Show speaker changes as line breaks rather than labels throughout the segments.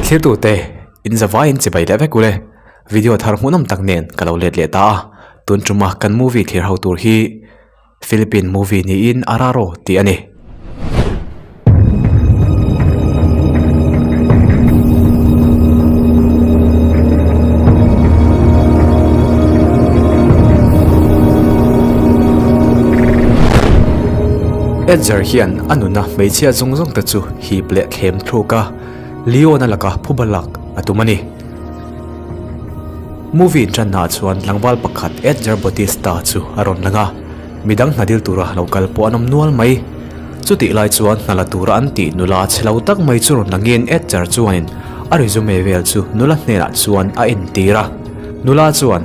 Thlirtute, in zavaiin chibai leh vek ule. Video thar hmuhnawm tak nen ka lo let leh ta a, tun tuma kan movie thlir ho tur hi Philippine movie niin Araro tih a ni. Edgar hian a nuna hmeichhia zawng zawng te chu hip leh thlem thluk a, Leon-a laka phuba lak a tum a ni. Movie inṭannaah chuan tlangval pakhat Edgar Bautista chu a rawn lang a, midang hna dil tura lo kal pawh an awm nual mai. Chutih lai chuan hna la tura an tih nula chhe lo tak mai chu rawn langin Edgar chuanin a resume vel chu nula hnenah chuan a entir a. Nula chuan,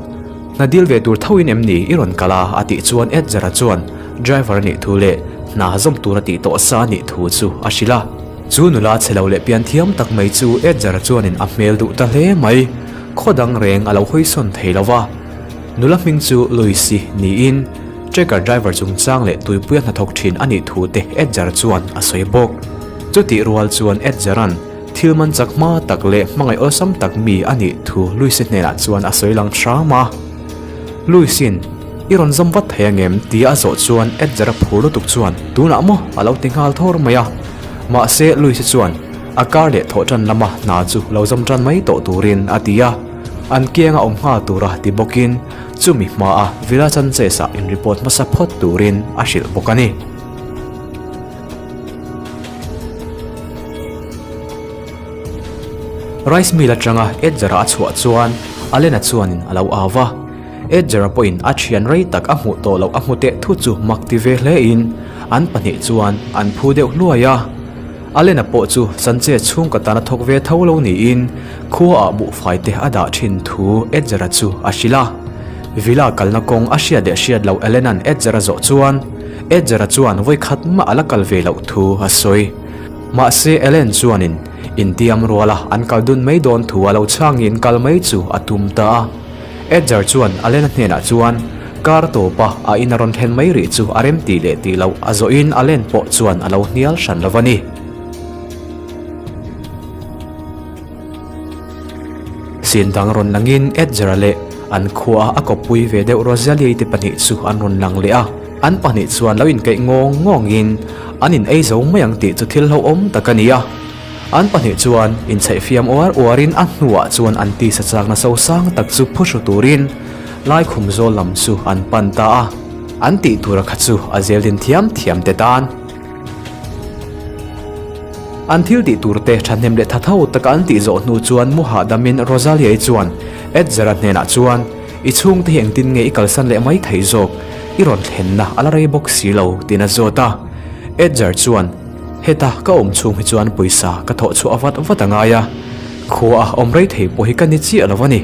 Hna dil ve tur thoin em ni i rawn kal a? a tih chuan Edgar-a chuan driver a nih thu leh hna zawm tura tih tawh sa a nih thu chu a hrilh a. Chu nula chhe lo leh pian thiam tak mai chu Edgar-a chuanin a hmel duh ta hle mai. Khaw dang reng a lo hawisawn thei lo va. Nula hming chu Louise-i niin Tracker driver chungchang leh tuipuia hnathawk thin a nih thu te Edgar chuan a sawi bawk. Chutih rual chuan Edgar-a'n thil man chak hma tak leh hmangaih awlsam tak mi a nih thu Louise-i hnenah chuan a sawi lang hram a. Louise-i'n, I rawn zawm vat thei angem? tia a zawh chuan Edgar-a phur lutuk chuan, Tunah maw? a lo ti nghal thawr mai a. Mahse Louise-i chuan a kar leh thawh tan lama hna chu lo zawm tan mai tawh turin a ti a. An kianga awm nghal tura ti bawkin chumi hmaa Villa Sanchez-ah in report hmasa phawt turin a hrilh bawk a ni. Rice mill atanga Edgar-a a chhuah chuan Alena chuanin a lo au va. Edgar-a pawhin a thian rei tak a hmuh tawh loh a hmu teh thu chu mak ti ve hlein an pahnih chuan an phu deuh hluai a. Alena pawh chu Sanchez chhungkaw tana thawk ve tho lo niin khuaah buhfai te a dah thin thu Edgar-a chu a hrilh a. Villa kalna kawng a hriat leh hriat loh Elena'n Edgar-a zawh chuan Edgar-a chuan vawikhat mah a la kal ve loh thu a sawi. Mahse Ellen chuanin intiam ruala an kal dun mai dawn thu a lo chhangin kal mai chu a tum ta a. Edgar chuan Alena hnenah chuan kar tawpa a in a rawn thlen mai rih chu a rem tih leh tih loh a zawhin Allen pawh chuan a lo hnial hran lo a ni. Sin dang rawn langin Edgar-a leh an khua a kawppui ve deuh Rosalie te pahnih chu an rawn lang leh a, an pahnih chuan lo inkeih ngawng ngawngin an in ei zo mai ang tih chu thil hlauhawm tak a ni a. An pahnih chuan inchhaihfiam uar uarin a hnuah chuan an tisa chakna sosang tak chu phuhru turin Laikhum zawl lam chu an pan ta a, an tih tura kha chu a zeldin thiam thiam te tan. An thil tih tur te thahnem leh thatho taka an tih zawh hnu chuan mu hahdamin Rosalia-i chuan Edzer-a hnenah chuan, I chhungte hi engtin nge i kalsan leh mai thei zawk? I rawn thlenna a la rei bawk si lo, tiin a zawt a. Edzer chuan, Heta ka awm chhung hi chuan pawisa ka thawh chhuah vat vat a ngai a, khua a awm rei thei pawh hi ka ni chiah lo a ni.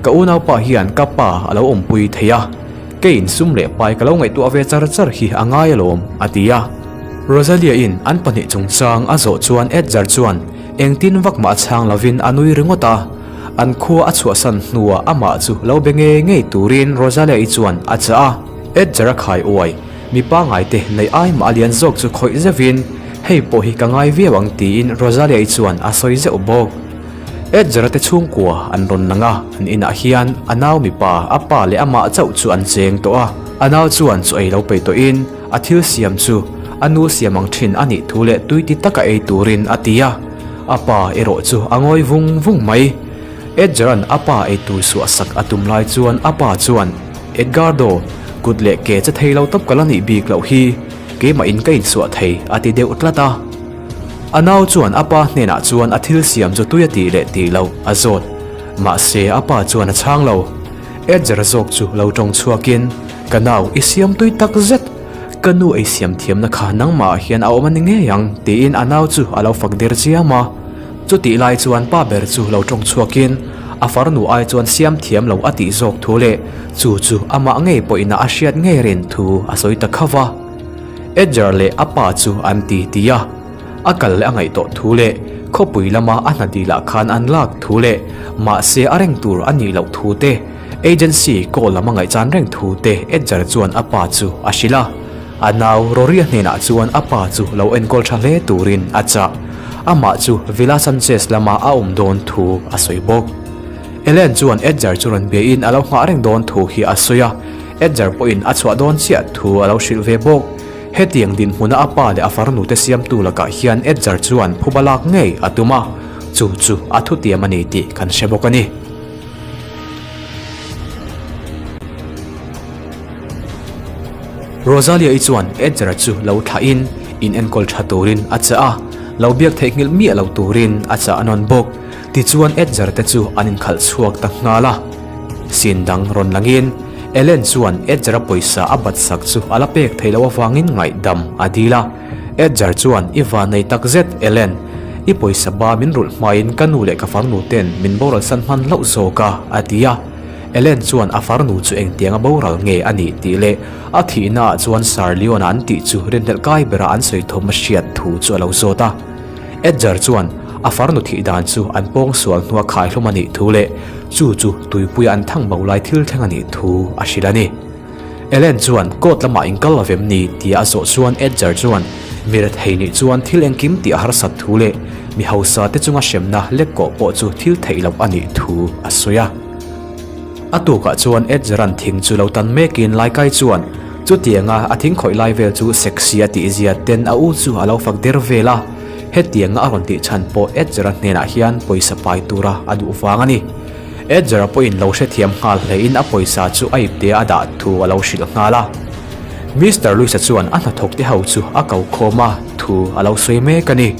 Ka unaupa hian ka pa a lo awmpui thei a, keiin sum leh pai ka lo ngaihtuah ve char char hi a ngai alawm, a ti a. Rosalia-in an pahnih chungchang a zawh chuan Edgar chuan engtin vak mah a chhang lovin a nui ringawt a, an khua a chhuahsan hnuah amah chu lo be ngei ngei turin Rosalia-i chuan a chah a. Edgar a khai uai. Mi pangaite neih ai mah a lian zawk chu khawih zeuhin, Hei pawh hi ka ngai viau ang tiin Rosalia-i chuan a sawi zeuh bawk. Edgar-a te chhungkua an rawn lang a, an inah hian a nau mipa, a pa leh amah chauh chu an cheng tawh a. A nau chuan chaw ei lo peih tawhin a thil siam chu a nu siam ang thin a nih thu leh tui ti taka ei turin a ti a. A pa erawh chu a ngawi vung vung mai. Edgar-a'n a pa ei tur suahsak a tum lai chuan a pa chuan, Edgardo, kut leh ke che thei lo tawp ka la nih bik loh hi, keimah in ka insuah thei, a ti deuh tlat a. A nau chuan a pa hnenah chuan a thil siam chu tui a tih leh tih loh a zawt. Mahse a pa chuan a chhang lo. Edgar zawk chu lo tawng chhuakin, Ka nau, i siam tui tak zet! Ka nu ei siam thiamna kha nangmah ah hian a awm a ni ngei ang, tiin a nau chu a lo fak der chiam a. Chutih lai chuan pa ber chu lo tawng chhuakin a farnu ai chuan siam thiam lo a tih zawk thu leh chu chu amah ngei pawhin a hriat ngei rin thu a sawi ta khauh a. Edgar leh a pa chu an ti ti a, a kal leh a ngaih tawh thu leh khawpui lama a hna dilah khan an lak thu leh mahse a reng tur a nih loh thu te, agency call lam a ngaihchan reng thu te Edgar chuan a pa chu a hrilh a. A nau Roria hnenah chuan a pa chu lo enkawl tha hle turin a chah. Amah chu Villa Sanchez lama a awm dawn thu a sawi bawk. Ellen chuan Edgar chu rawn biain a lo nghah reng dawn thu hi a sawi a, Edgar pawhin a chhuah dawn chiah thu a lo hrilh ve bawk. Hetiang dinhmuna a pa leh a farnute siamtu lakah hian Edgar chuan phuba lak ngei a tum a, chu chu a thutiam a ni tih kan hre bawk a ni. Rosalia-i chuan Edgar-a chu lo thlahin in enkawl tha turin a chah a, lo biak theihnghilh miah lo turin a chah a nawn bawk. Tichuan Edgar te chu an inkhalh chhuak ta nghal a. Sin dang rawn langin Ellen chuan Edgar-a pawisa a bat sak chu a la pek theih loh avangin ngaihdam a dil a. Edgar chuan I van nei tak zet Ellen, i pawisa ba min rulh hmain ka nu leh ka farnu ten min boral san hman hlauh zawk a, a ti a. Ellen chuan a farnu chu engtianga boral nge a nih tih leh a thihna ah chuan Sir Leon-a an tih chu rinhlelh kai bera an sawi thawm a hriat thu chu a lo zawt a. Edgar chuan a farnu thih dan chu an pawng sual hnua khaihlum a nih thu leh chu chu tuipuia an thang bo lai thil thleng a nih thu a hrilh a ni. Ellen chuan court lamah inkal lo vem ni tia a zawh chuan Edgar chuan mi rethei nih chuan thil engkim tih a harsat thu leh mi hausa te chunga hremna lek kawh pawh chu thil theih loh a nih thu a sawi a. A tukah chuan Edgar-a'n thing chu lo tan mekin Laikai chuan chutianga a thing khawih lai vel chu sexy a tihzia ten a u chu a lo fak der vel a, hetianga a rawn tih chhan pawh Edgar-a hnenah hian pawisa pai tura a duh vang a ni. Edgar-a pawhin lo hrethiam nghal hlein a pawisa chu a ipte a dah thu a lo hrilh nghal a. Mister Louis-a chuan a hnathawk te ho chu a ko khawm a, thu a lo sawi mek a ni.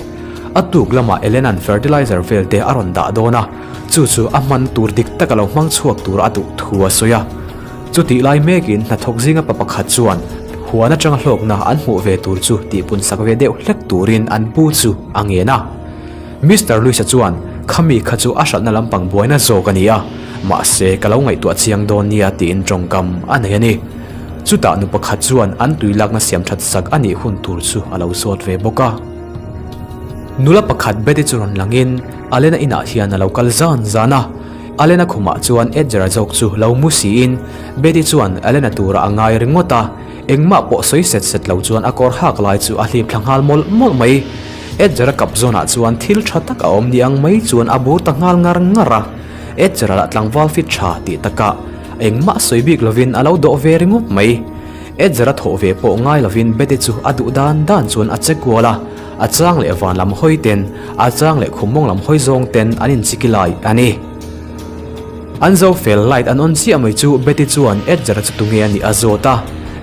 A tuk lamah Elena'n fertilizer vel te a rawn dah dawn a, chu chu a hman tur dik tak a lo hmang chhuak tur a duh thu a sawi a. Chutih lai mekin hnathawk zinga pa pakhat chuan huan atanga hlawkna an hmuh ve tur chu tihpun sak ve deuh hlek turin an pu chu a ngen a. Mister Louis-a chuan, Khami kha chu a hralhna lampang buaina zawk a ni a, mahse ka lo ngaihtuah chiang dawn nia tiin tawngkam a nei a ni. Chutah nu pakhat chuan an tui lakna siam that sak a nih hun tur chu a lo zawt ve bawk a. Nula pakhat Betty chu rawn langin Alena inah hian a lo kal zan zan a. Alena khumah chuan Edgar-a zawk chu lo mu siin Betty chuan Alena turah a ngai ringawt a. Engmah pawh sawi set set lo chuan a kawr hak lai chu a hlip thla nghal mawlh mawlh mai. Edgar-a kap zawnah chuan thil tha tak a awm ni ang mai chuan a bur ta nghal ngar ngar a. Edgar-a lah tlangval fit tha tih takah engmah sawi bik lovin a lo dawh ve ringawt mai. Edgar-a thawh ve pawh ngai lovin Betty chu a duh dan dan chuan a che kual a, a chang leh van lam hawi ten, a chang leh khum mawng lam hawi zawng ten an inchiki lai a ni. An zo fel light an on chiah mai chu Betty chuan Edgar chu tunge a nih a zawt a.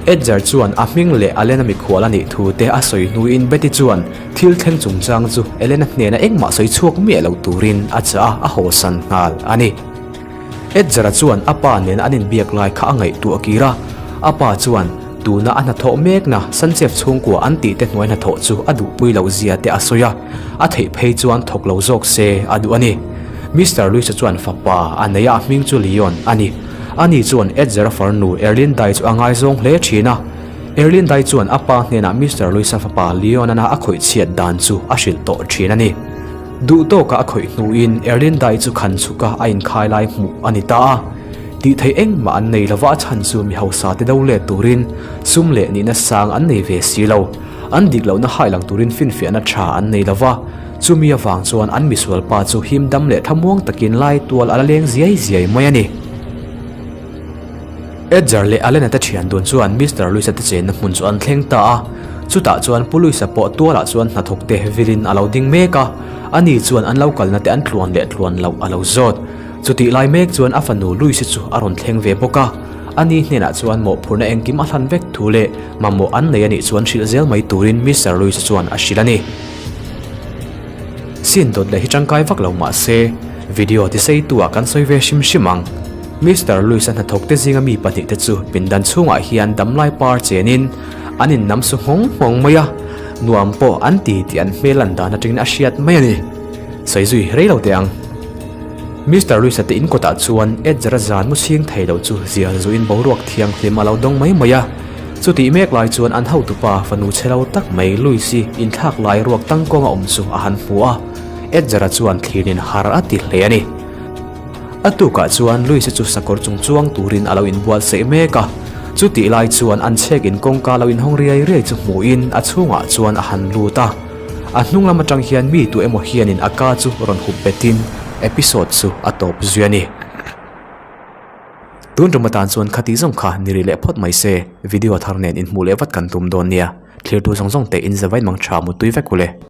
Edgar chuan a hming leh Alena mikhual a nih thu te a sawi hnuin Betty chuan thil thleng chungchang chu Elena hnena engmah sawi chhuak miah lo turin a chah a, a hawsan nghal a ni. Edgar-a chuan a pa nen an inbiak lai kha a ngaihtuah kir a, a pa chuan tuna a hnathawh mekna Sanchef chhungkua an tih te hnuai hnathawh chu a duhpui loh zia te a sawi a, a theih phei chuan thawk lo zawk se a duh a ni. Mister Luisa chuan fapa a nei a, a hming chu Leon a ni. Ani chuan Edzer-a farnu Erlindai chu a ngaizawng hle thin a. Erlindai chuan a pa hnenah Mister Luisa fapa Leon-ana a khawih chhiat dan chu a hrilh tawh thin a ni. Duh tawka a khawih hnuin Erlindai chu khan chhuka a inkhai lai hmuh a ni ta a. Tih theih engmah an nei lova a chhan chu mi hausa te do let turin sum leh nihna sang an nei ve si lo. An dik lohna hai lang turin finfiahna tha an nei lova. Chumi avang chuan an misual pa chu him dam leh thlamuang takin lai tual a la leng ziai ziai mai a ni. Edgar leh Alena te thian dun chuan Mister Louis-a te chenna hmun chu an thleng ta a. Chutah chuan Pu Louis-a pawh tualah chuan hnathawk te vilin a lo ding mek a, ani chuan an lo kalna te an tluan leh tluan loh a lo zawt. Chutih lai mek chuan a fanu Louis-i chu a rawn thleng ve bawk a, ani hnenah chuan mawhphurhna engkim a hlan vek thu leh mamawh an nei anih chuan hrilh zel mai turin Mister Louis-a chuan a hrilh a ni. Scene dawt leh hi tangkai vak lo mah se, video tiseitu ah kan sawi ve hrim hrim ang. Mister Louis-a hnathawk te zinga mi pahnihte chu pindan chhungah hian damlai par chenin an innam su nghawng nghawng mai a, nuam pawh an ti tih an hmel lan dan atangin a hriat mai a ni. Sawi zui rei lo teh ang. Mister Louis-a te in kawtah chuan Edgar-a zan mu chhing thei lo chu zial zuin boruak thianghlim a lo dawng mai mai a. Chutih mek lai chuan an hotupa fanu chhe lo tak mai Louis-i inthlak lai ruak tangkawnga awm chu a han hmu a, Edgar-a chuan thlinin har a ti hle a ni. A tukah chuan Louis-a chu sakawr chung chuang turin a lo inbuatsaih mek a, chutih lai chuan an chhek in kawngka lo inhawng riai riai chu hmuhin a chhungah chuan a han lut a. A hnung lam atang hian mi tu emaw hianin a ka chu rawn hup betin episode chu a tawp zui a ni. Tun tum atan chuan khati zawng kha ni rih leh phawt mai se, video thar nen inhmuh leh vat kan tum dawn nia. Thlirtu zawng zawng te in zavain mang tha mutui vek u le.